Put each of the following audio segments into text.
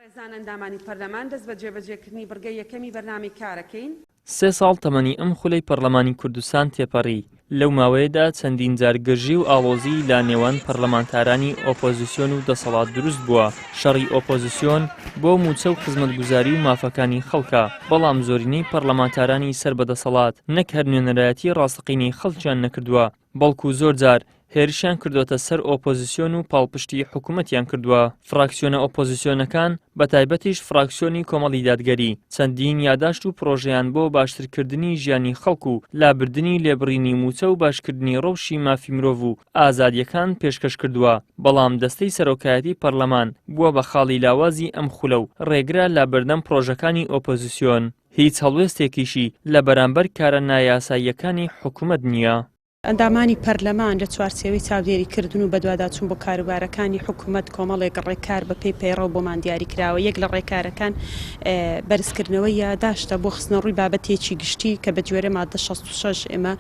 بەڕێزان ئەندامانی پەرلەمان دەست بە جێبەجێکردنی بڕگەی یەکەمی بەرنامەی کارەکەین. سێ ساڵ تەمەنی ئەم خولەی پەرلەمانی کوردستان تێپەڕی، لەو ماوەیەدا چەندین جار گرژی و ئاڵۆزی لە نێوان پەرلەمانتارانی ئۆپۆزیسیۆن و دەسەڵات دروست بووە، شەڕی ئۆپۆزیسیۆن بۆ مووچە و خزمەتگوزاری و مافەکانی خەڵکە، بەڵام زۆرینەی پەرلەمانتارانی سەر بە دەسەڵات نەک هەر نوێنەرایەتی ڕاستەقینەی خەڵکیان نەکردووە، بەڵکو زۆر جار هێرشیان کردۆتە سەر ئۆپۆزیسیۆن و پاڵپشتی حکومەتیان کردووە. فراکسیۆنە ئۆپۆزیسیۆنەکان، بەتایبەتیش فراکسیۆنی کۆمەڵی دادگەری، چەندین یاداشت و پرۆژەیان بۆ باشترکردنی ژیانی خەڵک و لابردنی لێبڕینی مووچە و باشکردنی ڕەوشی مافی مرۆڤ و ئازادییەکان پێشکەش کردووە، بەڵام دەستەی سەرۆکایەتی پەرلەمان بووە بە خاڵی لاوازی ئەم خولە و ڕێگرە لە بەردەم پرۆژەکانی ئۆپۆزیسیۆن. هیچ هەڵوێستێکیشی لە بەرامبەر کارە نایاساییەکانی حکومەت نییە. ئەندامانی پەرلەمان لە چوارچێوەی چاودێریکردن و بەدواداچوون بۆ کاروبارەکانی حکومەت کۆمەڵێک ڕێکار بەپێی پەیڕەو بۆمان دیاریکراوە، یەک لە ڕێکارەکان بەرزکردنەوەی یاداشتە بۆ خستنەڕووی بابەتێکی گشتی کە بەگوێرەی ماددە 66 ئێمە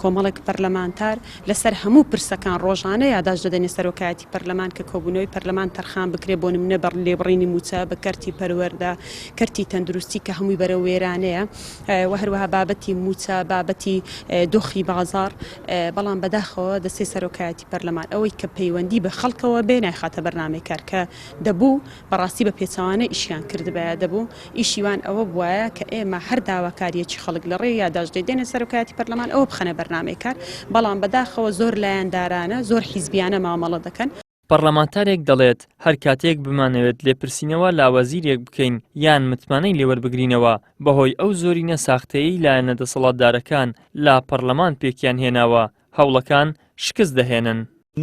کۆمەڵێک پەرلەمانتار لەسەر هەموو پرسەکان ڕۆژانە یاداشت دەدەینە سەرۆکایەتی پەرلەمان کە کۆبوونەوەی پەرلەمان تەرخان بکرێت بۆ نمونە بە لێبڕینی مووچە بە کەرتی پەروەردە کەرتی تەندروستی کە هەمووی بەرەو وێرانەیە و هەروەها بابەتی مووچە بابەتی دۆخی بازاڕ بەڵام بەداخەوە دەستەی سەرۆکایەتی پەرلەمان ئەوەی کە پەیوەندی بە خەڵکەوە بێ نایخاتە بەرنامەی کار کە دەبوو بەڕاستی بە پێچەوانە ئیشیان کردبایە دەبوو ئیشی وان ئەوە بوایە کە ئێمە هەر داواکاریەکی خەڵک لە ڕێی یاداشت دەیدەینە سەرۆکایەتی پەرلەمان ئەوە بخەنە بەرنامەی کار بەڵام بەداخەوە زۆر لایەندارانە زۆر حیزبیانە مامەڵە دەکەن. پەڕلەمانتارێک دەڵێت، هەر کاتێک بمانەوێت لێپرسینەوە لە وەزیرێک بکەین یان متمانەی لێوەربگرینەوە، بەهۆی ئەو زۆرینە ساختەیەی لایەنە دەسەڵاتدارەکان لە پەڕلەمان پێکیان هێناوە، هەوڵەکان شکست دەهێنن.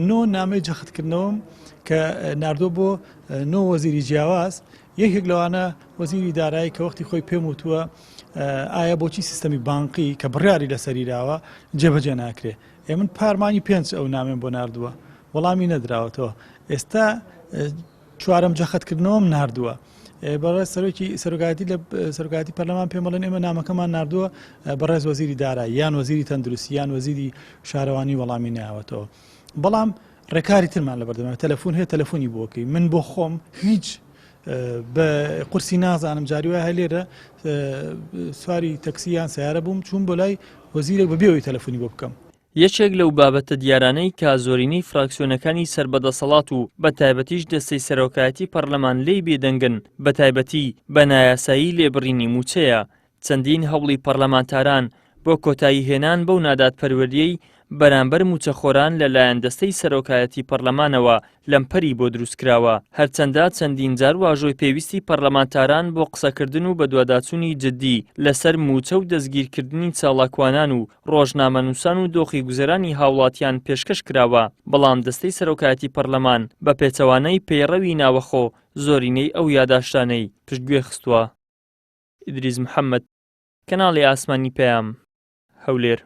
نۆ نامەی جەختکردنەوەم کە ناردووە بۆ نۆ وەزیری جیاواز، یەکێک لەوانە وەزیری دارایی کە وەختی خۆی پێم وتووە ئایا بۆچی سیستەمی بانقی کە بڕیاری لەسەری داوە جێبەجێ ناکرێ؟ ئێ من پار مانگی پێنج ئەو نامەیم بۆ ناردووە وەڵامی نەدراوەتەوە ئێستا چوارەم جەختکردنەوەم ناردووە. بەڕێز سەرۆکی سەرۆکایەتی لە سەرۆکایەتی پەرلەمان پێم بڵێن ئێمە نامەکەمان ناردووە بەڕێز وەزیری دارایی یان وەزیری تەندروستی یان وەزیری شارەوانی وەڵامی ناوەتەوە بەڵام ڕێکاری ترمان لە بەردەمە تەلەفۆن هەیە تەلەفۆنی بۆکەی من بۆ خۆم هیچ بە قورسی نازانم جاری وایە لێرە سواری تەکسی یان سیارە بووم چوون بۆ لای وەزیرێک بە بێەوەی تەلەفۆنی بۆ بکەم یەکێک لەو بابەتە دیارانەی کە زۆرینەی فراکسیۆنەکانی سەر بە دەسەڵات و بە تایبەتیش دەستەی سەرۆکایەتی پەرلەمان لێی بێدەنگن، بە تایبەتی بە نایاسایی لێبڕینی مووچەیە. چەندین هەوڵی پەرلەمانتاران بۆ کۆتایی هێنان بەو نادادپەروەرییەی بەرامبەر مووچەخۆران لە لایەن دەستەی سەرۆکایەتی پەرلەمانەوە لەمپەری بۆ دروستکراوە، هەرچەندە چەندین جار واژۆی پێویستی پەرلەمانتاران بۆ قسەکردن و بەدواداچوونی جددی لەسەر مووچە و دەستگیرکردنی چالاکوانان و ڕۆژنامەنووسان و دۆخی گوزەرانی هاوڵاتیان پێشکەش کراوە، بەڵام دەستەی سەرۆکایەتی پەرلەمان بە پێچەوانەی پەیڕەوی ناوەخۆ زۆرینەی ئەو یاداشتانەی پشتگوێ خستووە. ئیدریس محەمەد، کەناڵی ئاسمانی پەیام، هەولێر.